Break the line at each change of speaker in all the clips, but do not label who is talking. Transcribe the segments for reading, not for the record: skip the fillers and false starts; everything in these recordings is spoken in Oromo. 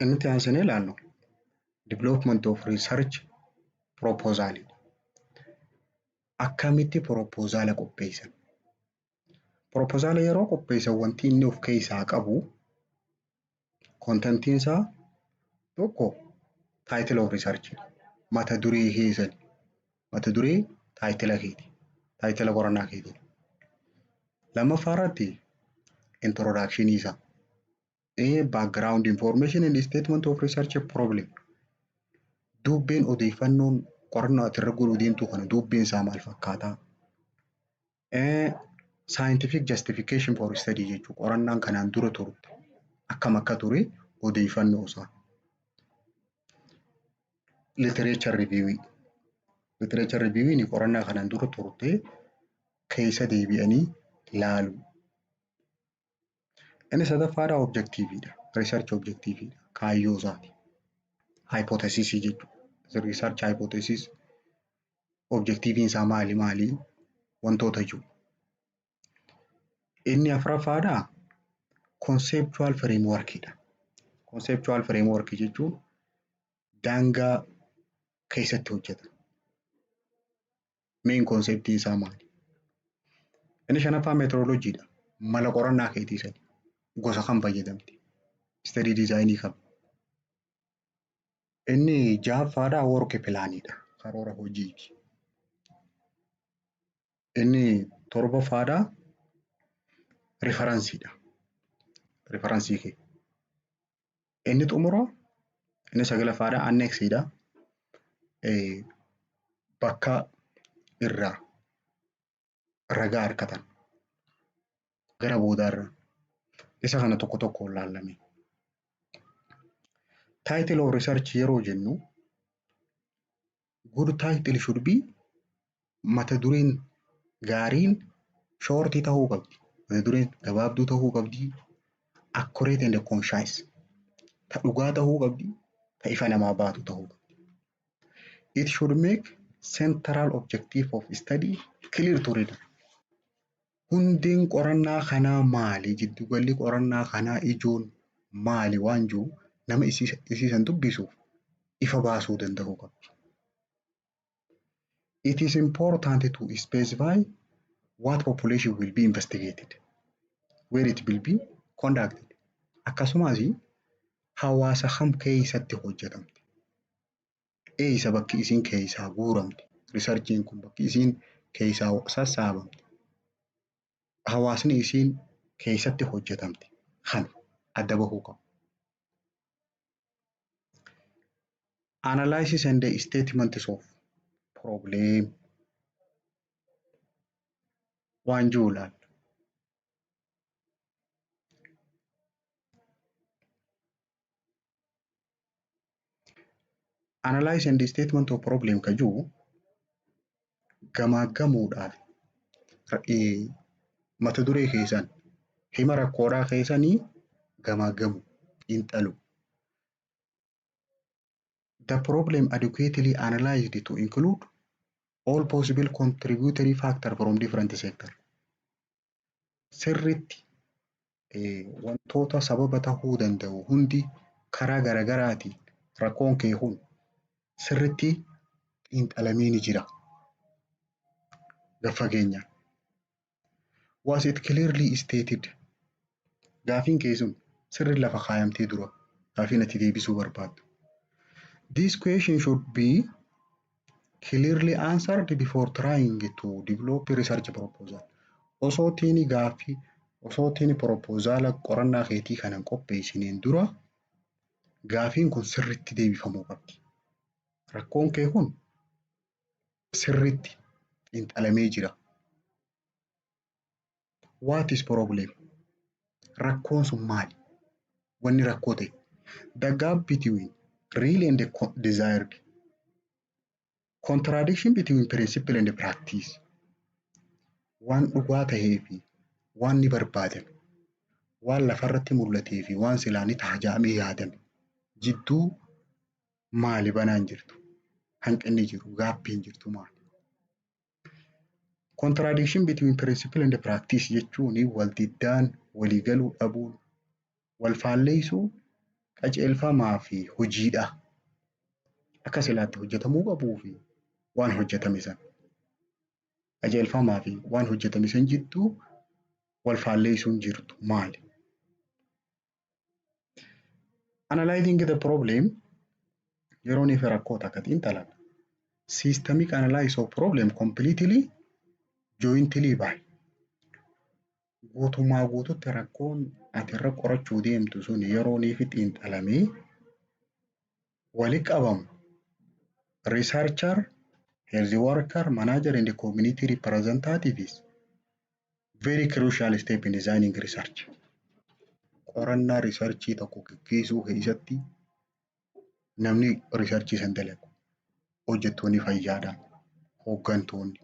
Inni itti aansinee ilaallu development of research proposal. Akkamitti proposala qopheessan? Proposala yeroo qopheessan wanti inni of keessaa qabu, contentiin isaa, tokko title of research, mata duree keessan, mata duree title keeti, title qorannaa keeti. Lammaffaa irratti introduction isaa, background information and statement of research problem, dubbeen odeeffannoon qorannoo ati irra godhuu deemtu kana dubbeen isaa maal fakkaataa? Scientific justification for study jechuun qorannaan kanaan dura turte akkam akka ture odeeffannoo isaa. Literature review. Literature review qorannaa kanaan dura turte keessa deebi'anii laalu. Inni sadaffaadhaa objectiveidha. Research objectiveidha. Kaayyoo isaati. Hypothesis jechuudha. Research hypothesis, objectiveiin isaa maali maali wantoota jiru. Inni afuraffaadhaa conceptual frameworkidha. Conceptual framework jechuun daangaa keessatti hojjetan. Main conceptiin isaa maali? Inni shanaffaa methodologyidha. Mala qorannaa keetii sani. Gosa kam fayyadamte? Study design kam? Inni jahaffaadhaa work planidha. Karoora hojiiti. Inni torbaffaadhaa referenceiidha. Reference kee. Inni xumuraa, inni sagalaffaadhaa annexiidha. Bakka irraa ragaa argatan gara boodaarra isa kana tokko tokkoon laallame. Title of research yeroo jennu, good title should be, mata dureen gaariin short ta'uu qabdi. Mata dureen gabaabduu ta'uu qabdi. Accurate and concise. Ta dhugaa ta'uu qabdi. Ta ifa namaa baatu ta'uu qabdi. It should make central objective of study clear to reader. Hundeen qorannaa kanaa maali? Giddugalli qorannaa kanaa ijoon maali waan jiru nama isiisan dubbisuuf ifa baasuu danda'uu qabdi. It is important to specify what population will be investigated, where it will be conducted. Akkasumas hawaasa kam keessatti hojjetamte? Eessa bakki isiin keessaa guuramte? Researchiin kun bakki isiin keessaa sassaabamte? Hawaasni isiin keessatti hojjetamte kami? Adda bahuu qaba. Analysis and the statements of problem waan jiru ilaalla. Analyze and statement of problem ka jiru gamaaggamuudhaaf mata duree keessan hima rakkoodhaa keessanii gamaaggamu, xiinxalu. The problem adequately analyzed to include all possible contributory factor from different sector. Sirriitti wantoota sababa tahuu danda'u hundi karaa garagaraatiin rakkoon kee kun sirriitti xiinxalamee ni jira. Gad fageenyaan. Was it clearly stated? Gaafiin kee sun sirri lafa kaayamtee dura gaafiin ati deebisuu barbaaddu. This question should be clearly answered before trying to develop research proposal. Osoo tiini gaaffii, osoo tiini proposala qorannaa keetii kana hin qopheessineen dura gaafiin kun sirriitti deebifamuu qabdi. Rakkoon kee kun sirriitti xiinxalamee jira. What is problem? Rakkoon sun maali? Wanni rakkoo ta'e. The gap between real and desired. Contradiction between principle and practice. Waan dhugaa tahee fi waan ni barbaadame, waan lafarratti mul'atee fi waan silaa ni ta'a jedhamee yaadame jidduu maali banaan jirtu? Hanqinni jiru, gapiin jirtu maali? Contradiction between principle and practice jechuun wal diddaan, waliigaluu dhabuun, wal faalleessuun. Qajeelfamaa fi hojiidha. Akka silaatti hojjetamuu qabuu fi waan hojjetame sana. Qajeelfamaa fi waan hojjetame san jidduu wal faalleessuun jirtu maali? Analyzing the problem, yeroo inni fi rakkoo takka xiinxalan, systemic analysis of problem completely jointly by guutummaa guututti rakkoon ati irra qorachuu deemtu sun yeroo inni fi xiinxalamee wali qabamu researcher, health worker, manager and community representatives, very crucial step in designing research. Qorannaa researchii tokko gaggeessuu keessatti namni researchii san dalagu, hojjettoonni fayyaadhaa, hooggantoonni,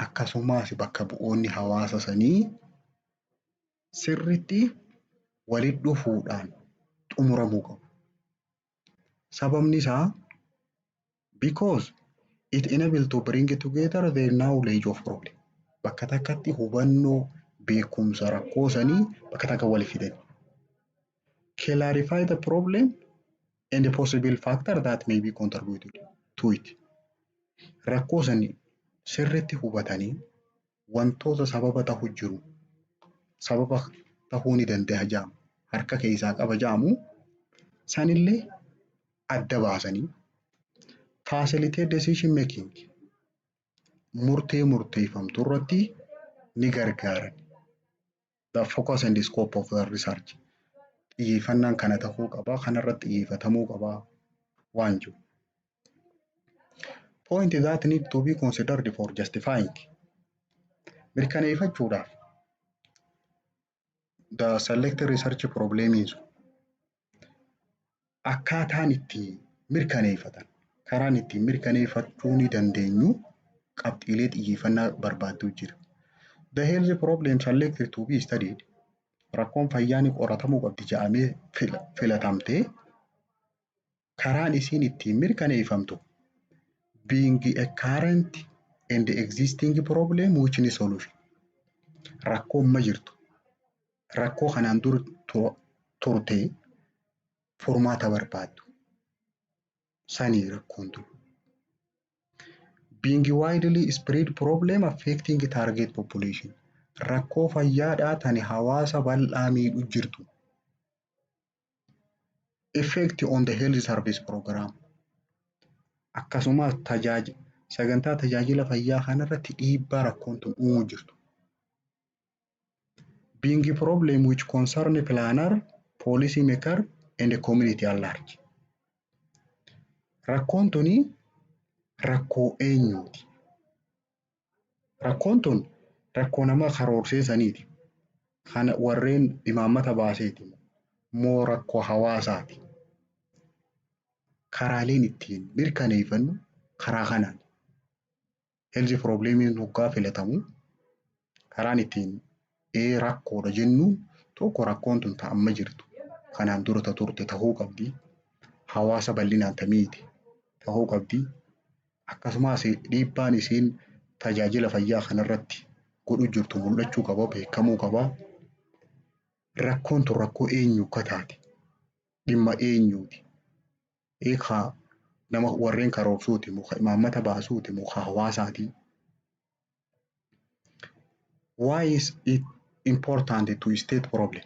akkasumas bakka bu'oonni hawaasa sanii sirriitti walitti dhufuudhaan xumuramuu qabu. Sababni isaa, because it enable to bring together their knowledge of problem. Bakka takkatti hubannoo beekumsa rakkoo sanii bakka takka wal fidan. Clarify the problem and the possible factor that may be contributed to it. Rakkoo sanii sirriitti hubatanii wantoota sababa ta'u jiru, sababa ta'uu ni danda'a jedhamu, harka keessaa qaba jedhamu sanillee adda baasanii, facilitate decision making, murtee murteeffamtu irratti ni gargaaran. The focus and the scope of the research. Xiyyeeffannaan kana ta'uu qabaa, kanarratti xiyyeeffatamuu qabaa waan jiru. Point that need to be considered for justifying, mirkaneeffachuudhaaf, the selected research problem sun akkaataan itti mirkaneeffatan, karaan ittiin mirkaneeffachuu ni dandeenyu qabxiilee xiyyeeffannaa barbaaddu jira. The health problem selected to be studied, rakkoon fayyaa ni qoratamuu qabdi jedhamee filatamtee karaan isiin ittiin mirkaneeffamtu being a current and existing problem which needs solution. Rakkoo amma jirtu, rakkoo kanaan dur turte furmaata barbaaddu sanii rakkoon tun. Being widely spread problem affecting target population. Rakkoo fayyaadhaa tani hawaasa bal'aa miidhu jirtu. Effect on the health service program. Akkasumas sagantaa tajaajila fayyaa kanarratti dhiibbaa rakkoon tun uumuu jirtu. Being a problem which concern planner, policy maker and the community at large. Rakkoon tuni rakkoo eenyuuti? Rakkoon tun rakkoo nama karoorsee saniiti. Kana warreen imaammata baaseeti moo rakkoo hawaasaati? Karaaleen ittiin mirkaneeffannu karaa kanaan. Health problemiin hoggaa filatamu karaan ittiin ee rakkoodha jennuun tokko, rakkoon tun ta amma jirtu, kanaan dura ta turte tahuu qabdi. Hawaasa bal'inaan ta miite tahuu qabdi. Akkasumas dhiibbaan isiin tajaajila fayyaa kanarratti godhu jirtu mul'achuu qaba, beekamuu qaba. Rakkoon tun rakkoo eenyu akka taate, dhimma eenyuuti? Kaa nama warreen karoorsuuti moo ka imaammata baasuuti moo ka hawaasaati? Why is it important to state problem?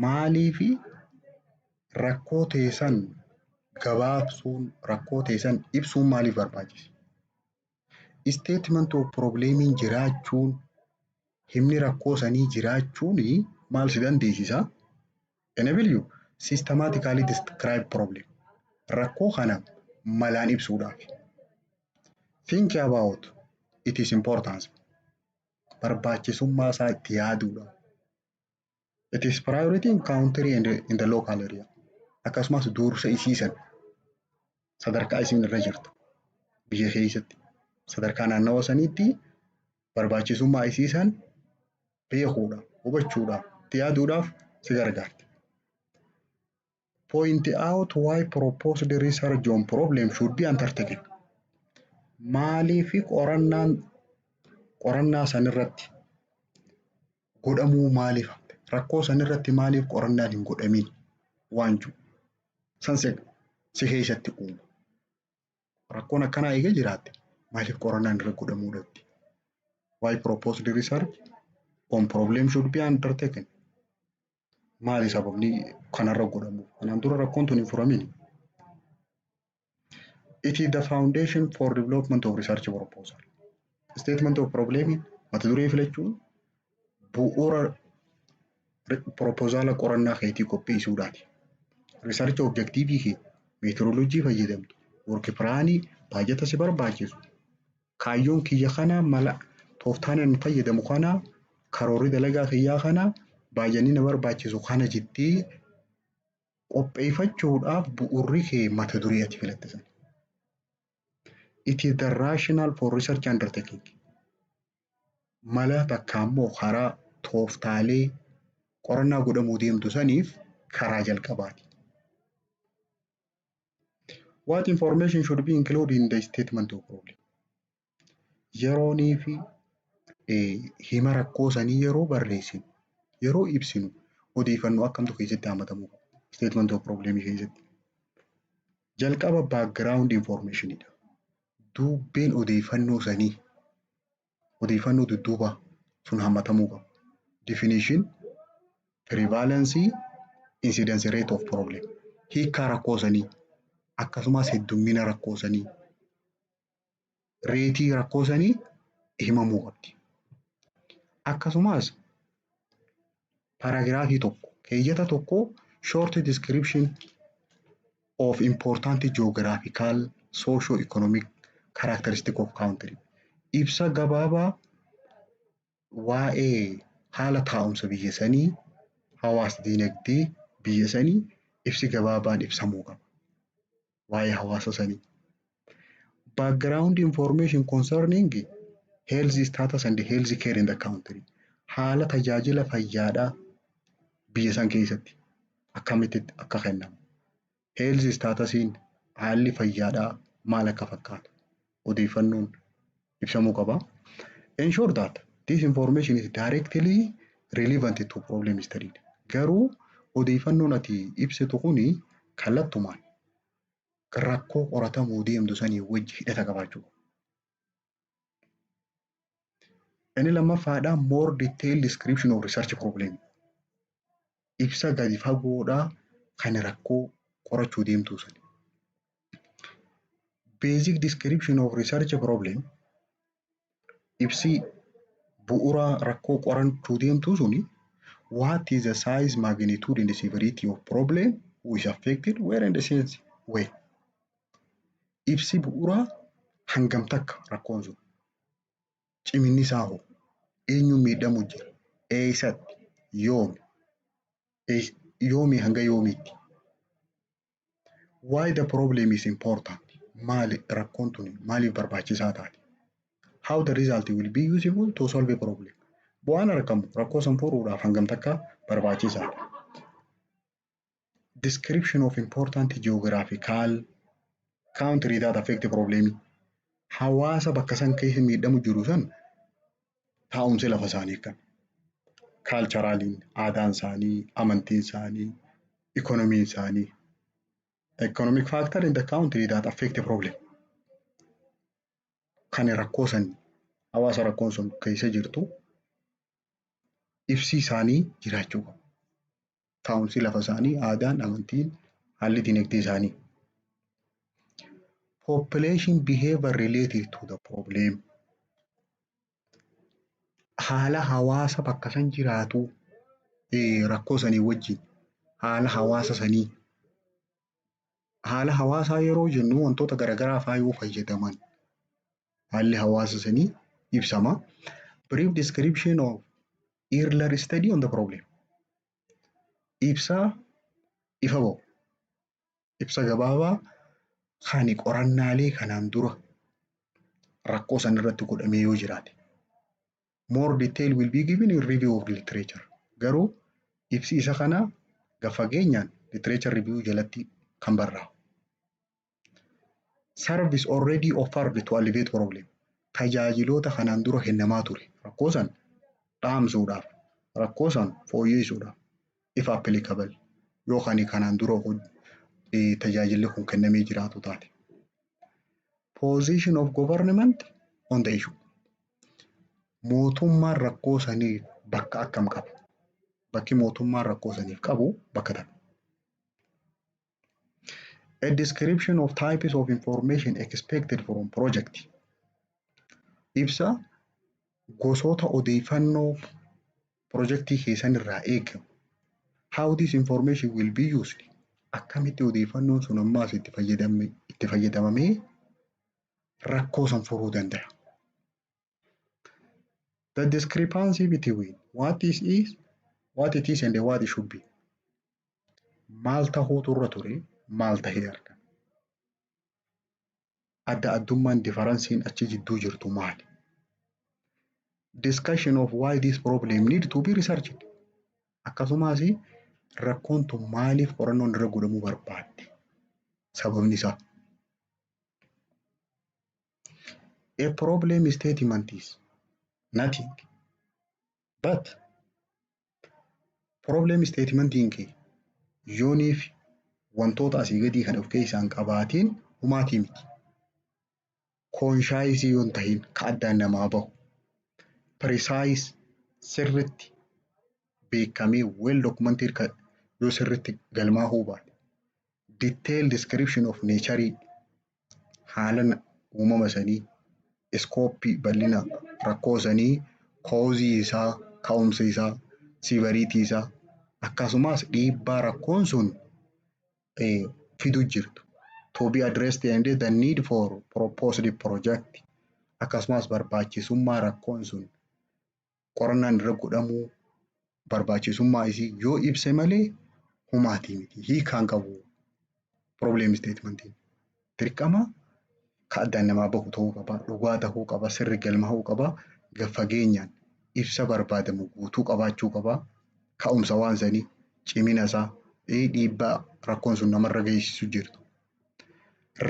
Maaliifi rakkoo teessan gabaabsuun, rakkoo teessan ibsuun maaliif barbaachise? Statement of problemiin jiraachuun, himni rakkoo sanii jiraachuun maal si dandeessisa? Enable you systematically describe problem. Rakkoo kana malaan ibsuudhaaf. Think about its importance. Barbaachisummaa isaa itti yaaduudha. It is priority in country and in the local area. Akkasumas dursa isiisan, sadarkaa isiin irra jirtu biyya keessatti, sadarkaa naannawa saniitti barbaachisummaa isiisan beekuudha, hubachuudha, itti yaaduudhaaf si gargaarti. Point out why proposed research on problem should be undertaken. Maaliif qorannaan qorannaa sanirratti godhamuu, maaliif rakkoo sanirratti maaliif qorannaan hin godhamin waan jiru. San si keessatti uuma. Rakkoon akkanaa eega jiraatte, maaliif qorannaan irra godhamuu dhabdi? Why proposed research on problem should be undertaken? Maali sababni kanarra godhamuuf? Kanaan dura rakkoon tun hin furamini. It is the foundation for development of research proposal. Statement of problem mata duree filachuun bu'uura proposaala qorannaa keetii qopheessuudhaati. Research objective kee, methodology fayyadamtu, work plan, baajata si barbaachisu, kaayyoon kiyya kanaa, mala tooftaan ani fayyadamu kanaa, karoorri dalagaa kiyyaa kanaa, baajanni na barbaachisu kana jettee qopheeffachuudhaaf bu'uurri kee mata duree ati filatte sana. It is the rationale for research undertaking. Mala takka immoo karaa tooftaalee qorannaa godhamuu deemtu saniif karaa jalqabaati. What information should be included in the statement of problem? Yeroonii fi hima rakkoo sanii yeroo barreessinu, yeroo ibsinu, odeeffannoo akkamtu keessatti hammatamuu qaba? Statement of problem keessatti. Jalqaba background informationidha. Dubbeen odeeffannoo sanii, odeeffannoo dudduubaa sun hammatamuu qaba. Definition, prevalence, incidence rate of problem. Hiikkaa rakkoo sanii, akkasumas heddummina rakkoo sanii, rateii rakkoo sanii himamuu qabdi. Akkasumas paragraphii tokko, keeyyata tokko, short description of important geographical, socio economic characteristic of country. Ibsa gabaabaa waa'ee haala taa'umsa biyya sanii, hawaas dinagdee biyya sanii ibsi gabaabaan ibsamuu qaba. Waa'ee hawaasa sanii. Background information concerning health status and health care in the country. Haala tajaajila fayyaadhaa biyya san keessatti akkamitti akka kennamu. Health statusiin, haalli fayyaadhaa maal akka fakkaatu odeeffannoon ibsamuu qaba. Ensure that this information is directly relevant to problem studied. Garuu odeeffannoon ati ibsitu kuni kallattumaan rakkoo qoratamuu deemtu sanii wajji hidhata qabaachuu qaba. Inni lammaffaadhaa more detailed description of research problem. Ibsa gadi fagoodhaa kan rakkoo qorachuu deemtuu sani. Basic description of research problem, ibsi bu'uura rakkoo qorachuu deemtuu suni, what is the size, magnitude and severity of problem, who is affected, where and since when. Ibsi bu'uuraa hangam takka rakkoon sun, ciminni isaa hoo, eenyuun miidhamuu jira, eessatti, yoomi, yoomii hanga yoomiitti. Why the problem is important? Maali rakkoon tun maaliif barbaachisaa taate? How the result will be useful to solve a problem? Bu'aan argamu rakkoo san furuudhaaf hangam takka barbaachisaadha. Description of important geographical country that affect problem. Hawaasa bakka san keessa miidhamu jiru san taa'umsi lafa isaanii akkami? Culturaliin, aadaan isaanii, amantiin isaanii, economyiin isaanii. Economic factor in the country that affect the problem. Kan rakkoo san hawaasa rakkoon sun keessa jirtu ibsi isaanii jiraachuu qaba. Taa'umsi lafa isaanii, aadaan, amantiin, haalli dinagdee isaanii. Population behavior related to the problem. Haala hawaasa bakka san jiraatu rakkoo sanii wajjin, haala hawaasa sanii. Haala hawaasaa yeroo jennu wantoota garaagaraa faa yoo fayyadaman haalli hawaasa sanii ibsama. Brief description of earlier study on the problem. Ibsa ifa ba'u. Ibsa gabaabaa kan qorannaalee kanaan dura rakkoo san irratti godhamee yoo jiraate. More detail will be given in review of literature. Garuu ibsi isa kanaa gad fageenyaan literature review jalatti kan barraa'u. Service already offered to alleviate problem. Tajaajiloota kanaan dura kennamaa ture rakkoo san dhaamsuudhaaf, rakkoo san fooyyessuudhaaf, if applicable, yookaan kanaan dura Tajaajilli kun kennamee jiraatu taate. Position of government on the issue. Mootummaan rakkoo sanii bakka akkam qaba? Bakki mootummaan rakkoo saniif qabu bakka tana. A description of types of information expected from project. Ibsa gosoota odeeffannoo projektii keessan irraa eegamu. How this information will be used. Akkamitti odeeffannoon sun ammaas itti fayyadamamee rakkoo san furuu danda'a. The discrepancy between what it is and what it should be. Maal tahuutu irra ture, maal tahee argame? Adda addummaan, differenceiin achi jidduu jirtu maali? Discussion of why this problem need to be researched. Akkasumas rakkoon tun maaliif qorannoon irra godhamuu barbaadde? Sababni isaa. A problem statement is nothing but problem statementiin kee yooniif wantoota asii gadii kana of keessaa hin qabaatiin humaatii miti. Concise yoo hin tahin, ka addaan namaa bahu. Precise, sirritti beekamee, well documented yoo sirritti galmaahuu baate. Detailed description of nature, haala uumama sanii, scope, bal'ina rakkoo sanii, cause isaa, ka'umsa isaa, severity isaa, akkasumas dhiibbaa rakkoon sun fidu jirtu. To be addressed and the need for proposed project, akkasumas barbaachisummaa rakkoon sun qorannaan irra godhamuu, barbaachisummaa isii yoo ibse malee humaatii miti, hiikaan qabu problem statementiin. Dirqama ka addaan namaa bahu ta'uu qaba, dhugaa ta'uu qaba, sirri galmaa'uu qaba, gad fageenyaan ibsa barbaadamu guutuu qabaachuu qaba. Ka'umsa waan sanii, cimina isaa, dhiibbaa rakkoon sun namarra geessisu jirtu.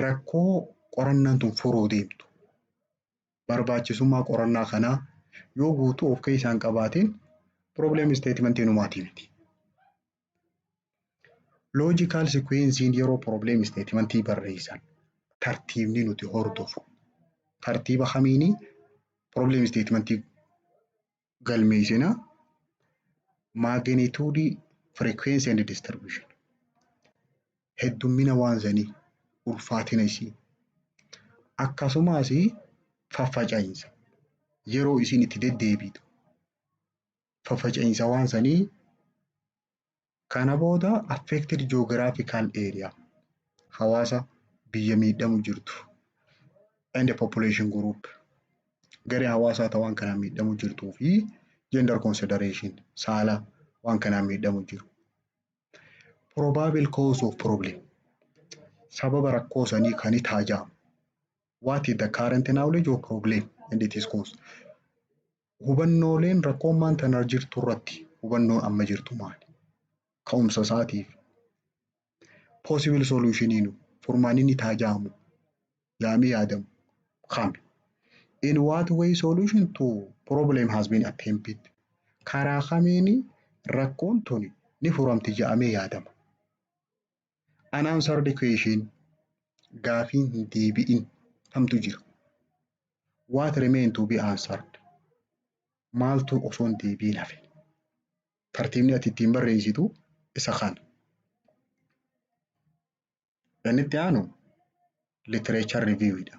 Rakkoo qorannaan tun furuu deemtu. Barbaachisummaa qorannaa kanaa yoo guutuu of keessaa hin qabaatin problem statementiin humaatii miti. Logical sequencing yeroo problem statementii barreessan tartiibni nuti hordofu tartiiba kamiini problem statementii galmeessina? Magnitude, frequency and distribution. Heddummina waan sanii, ulfaatina isii, akkasumas faffaca'iinsa yeroo isiin itti deddeebitu, faffaca'iinsa waan sanii. Kana booda affected geographical area, hawaasa biyya miidhamu jirtu, and population group, garee hawaasaa ta'an waan kanaan miidhamu jirtuu, fi gender consideration, saala waan kanaan miidhamu jiru. Probable cause of problem, sababa rakkoo sanii kan taajaamu. What is the current knowledge of problem and its cause? Hubannooleen rakkoon maanta jirtu irratti hubannoon amma jirtu maali? Ka'umsa isaatiif. Possible solutioniin, furmaanni inni taajaamu yaamee yaadamu kami? In what way solution to problem has been attempted? Karaa kamiini rakkoon tuni ni furamti jedhamee yaadama? Unanswered question, gaafiin hin deebi'in kamtu jira? What remain to be answered? Maaltu osoo hin deebi'in hafe? Tartiibni ati ittiin barreessitu isa kana. Inni itti aanu literature review dha.